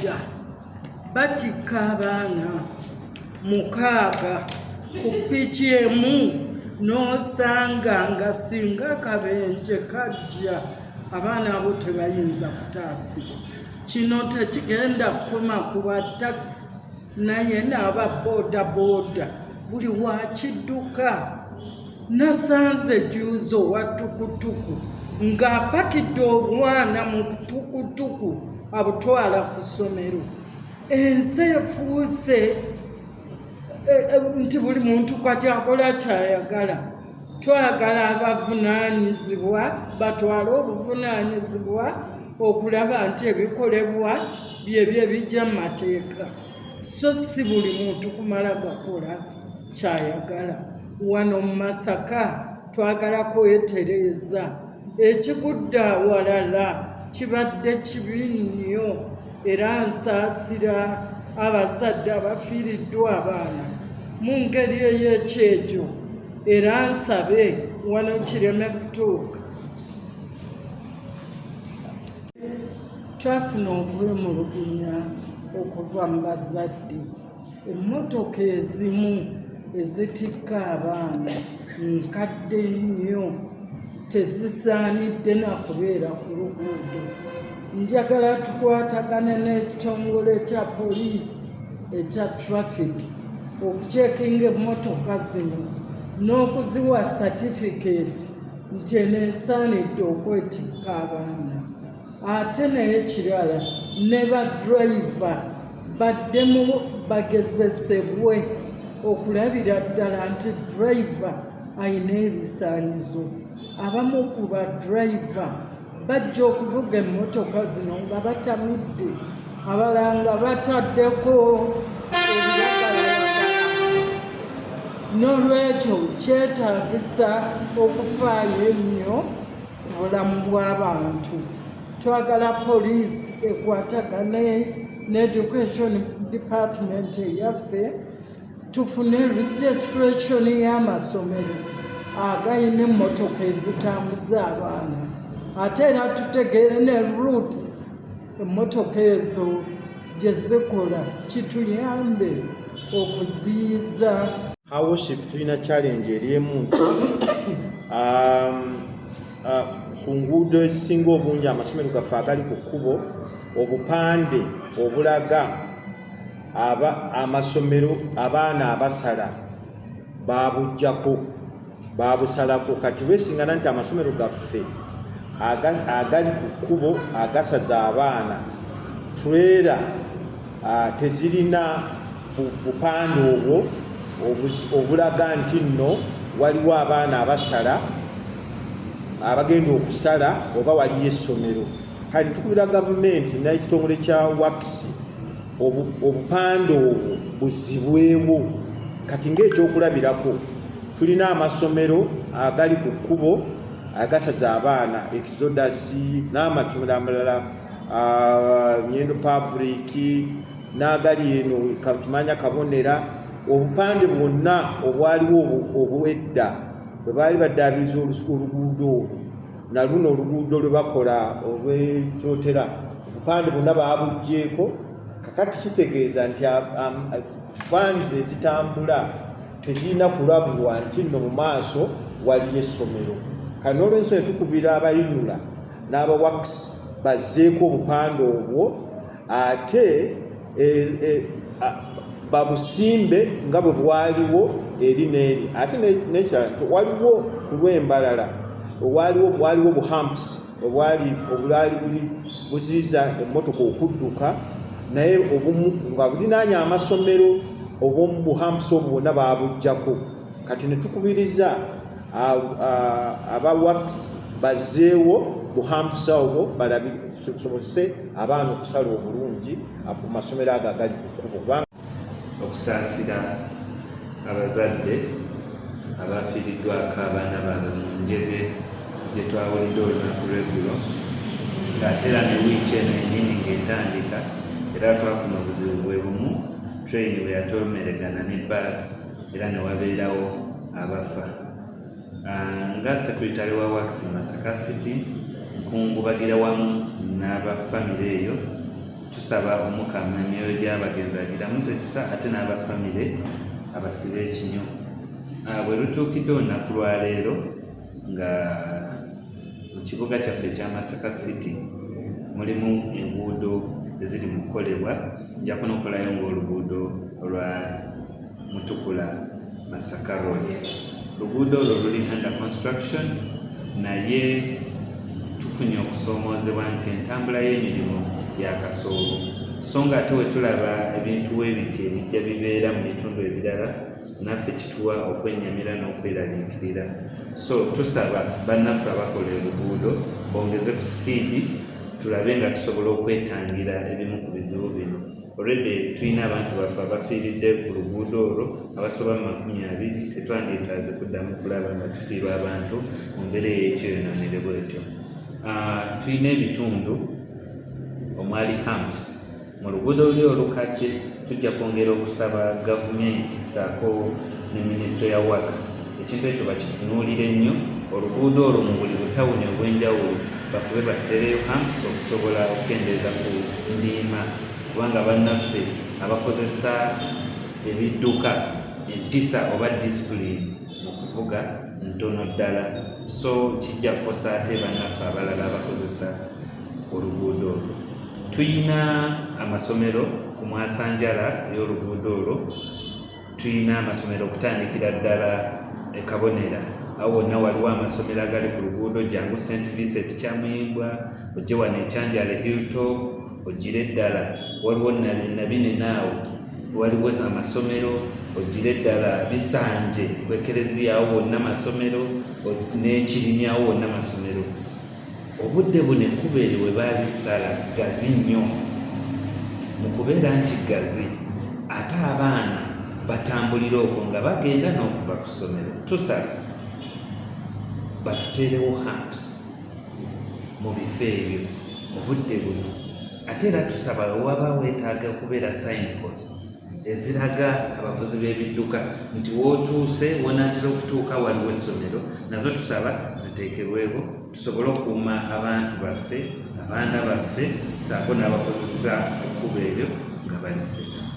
Boda batikka abaana 6 ku piki emu, n'osanga nga singa akabenje kajja, abaana abo tebayinza kutaasibwa. Kino tekigenda kukoma ku ba takisi, naye n'aba boda boda, buli wakidduka. Nasanze juuzi owa tukutuku ng'apakidde obwana mu tukutuku abutwala ku ssomero. Ensi efuuse nti buli muntu kati akola kyayagala. Twagala abavunaanyizibwa batwale obuvunaanyizibwa okulaba nti ebikolebwa byebyo ebijja mu mateeka, so si buli muntu kumala gakola kyayagala. Wano mu Masaka twagala kwetereeza. Ekigudde awalala kibadde kibi nnyo, era nsaasira abazadde abafiiriddwa abaana mu ngeri ey'ekyejo, era nsabe wano kireme kutuuka. Twafuna okwemulugunya okuva mu bazadde. Emmotoka ezimu ezitikka abaana nkadde nnyo, tezisaanidde na kubeera ku luguudo. Njagala tukwatagane n'ekitongole kya poliisi ekya traffic okucekinga emmotoka zino n'okuziwa satifikeeti nti eno esaanidde okwetikka abaana. Ate naye kirala, ne ba driver baddemu bagezesebwe okulabira ddala nti driver alina ebisaanyizo. Abamu ku ba driver bajja okuvuga emmotoka zino nga batamidde, abalala nga bataddeko ebiragalalagala. N'olwekyo kyetaagisa okufaayo ennyo ku bulamu bw'abantu. Twagala poliisi ekwatagane ne education department eyaffe, tufune registration y'amasomero agayina emmotoka ezitambuza abaana, ate era tutegeere ne routes emmotoka ezo gye zikola, kituyambe okuziyiza. Her Worship, tulina challenge eri emu nti ku nguudo ezisinga obungi, amasomero gaffe agali ku kkubo, obupande obulaga amasomero abaana abasala babuggyako, babusalako. Kati weesingana nti amasomero gaffe agali ku kkubo agasaza abaana, trailer tezirina bupande obwo obulaga nti nno waliwo abaana abasala, abagenda okusala, oba waliyo essomero. Kale tukubira gavumenti n'ekitongole kya WACS, obupande obwo buzibwewo. Kati ng'ekyokulabirako, tulina amasomero agali ku kkubo agasaza abaana, Exodus n'amasomero amalala, Nyendo Public n'agali eno Kimanya Kabonera. Obupande bwonna obwaliwo obwedda bwe baali baddaabiriza oluguudo olwo, na luno oluguudo lwe bakola olw'ekyotera, obupande bwonna baabuggyeko. Kakati kitegeeza nti vans ezitambula tezirina kulabulwa nti nno mu maaso waliyo essomero. Kati n'olwensonga tukubira abayinula n'aba WACS bazzeeko obupande obwo, ate babusimbe nga bwe bwaliwo eri n'eri. Ate n'ekirala nti waliwo ku lw'embalala waliwo bu humps obwali buli buziyiza emmotoka okudduka, naye obumu nga bulinaanye amasomero, obumu bu humps obwo bwonna baabuggyako. Kati ne tukubiriza aba WACS bazzeewo bu humps obwo, tusobozese abaana okusala obulungi ku masomero ago agali ku kkubo, kubanga Okusaasira abazadde abafiiriddwako abaana baabwe mu njege gye twawulidde olunaku lw'eggulo, ng'ate era ne wiiki eno yennyini ng'etandika era twafuna obuzibu bwe bumu, train bwe yatoomeregana ne bbaasi era ne wabeerawo abafa. Nga secretary wa WACS Masaka City, nkungubagira wamu n'aba famire eyo. Tusaba Omukama emyoyo gy'abagenzi agiramuze kisa ate n'abafamire abasibe ekinyo. Bwe lutuukidde olunaku lwaleero nga mu kibuga kyaffe ekya Masaka City mulimu enguudo eziri mu kukolebwa, nja kunokolayo ng'oluguudo olwa Mutukula Masaka Road. Luguudo olwo luli under construction, naye tufunye okusoomoozebwa nti entambula y'emirimu ya kasoobo, so nga ate we tulaba ebintu webiti ebijja bibeera mu bitundu ebirala, naffe kituwa okwennyamira n'okweraliikirira. So tusaba bannaffe abakola oluguudo bongeze ku sipiidi, tulabe nga tusobola okwetangira ebimu ku bizibu bino. Already tulina abantu baffe abafiiridde ku luguudo olwo abasoba mu 20. Tetwandyetaaze kuddamu kulaba nga tufiirwa abantu mu mbeera ey'ekyeyonoonere bwetyo. Tulina ebitundu omwali humps mu luguudo luli olukadde. Tujja kwongera okusaba gavumenti saako ne minisitule ya works ekintu ekyo bakitunuulire nnyo. Oluguudo olwo mu buli butawuni obw'enjawulo bafube bateereyo humps okusobola okukendeeza ku ndiima, kubanga bannaffe abakozesa ebidduka empisa oba discipline mu kuvuga ntono ddala, so kijja kukosa ate bannaffe abalala abakozesa oluguudo olwo. Tuyina amasomero ku mwasanjala y'oluguudo olwo. Tuyina amasomero okutandikira ddala e Kabonera, awo wonna waliwo amasomero agali ku luguudo. Jangu St Vincent Kyamuyimbwa, ojje wano Ekyanjale Hilltop, ojjire ddala waliwo Nabinene, awo waliwo amasomero, ojjire ddala Bisanje ku ekereziya, awo wonna masomero, n'Ekirimi, awo wonna masomero. Obudde buno ekkubo eryo we baalisala ggazi nnyo. Mu kubeera nti ggazi, ate abaana batambulira okwo nga bagenda n'okuva ku ssomero, tusaba batuteerewo humps mu bifo ebyo obudde buno. Ate era tusaba wewaba weetaaga okubeera signposts eziraga abavuzi b'ebidduka nti wootuuse, wonaatera okutuuka waliwo essomero, nazo tusaba ziteekebwewo tusobole okukuuma abantu baffe, abaana baffe, ssaako n'abakozesa ekkubo eryo nga bali safe.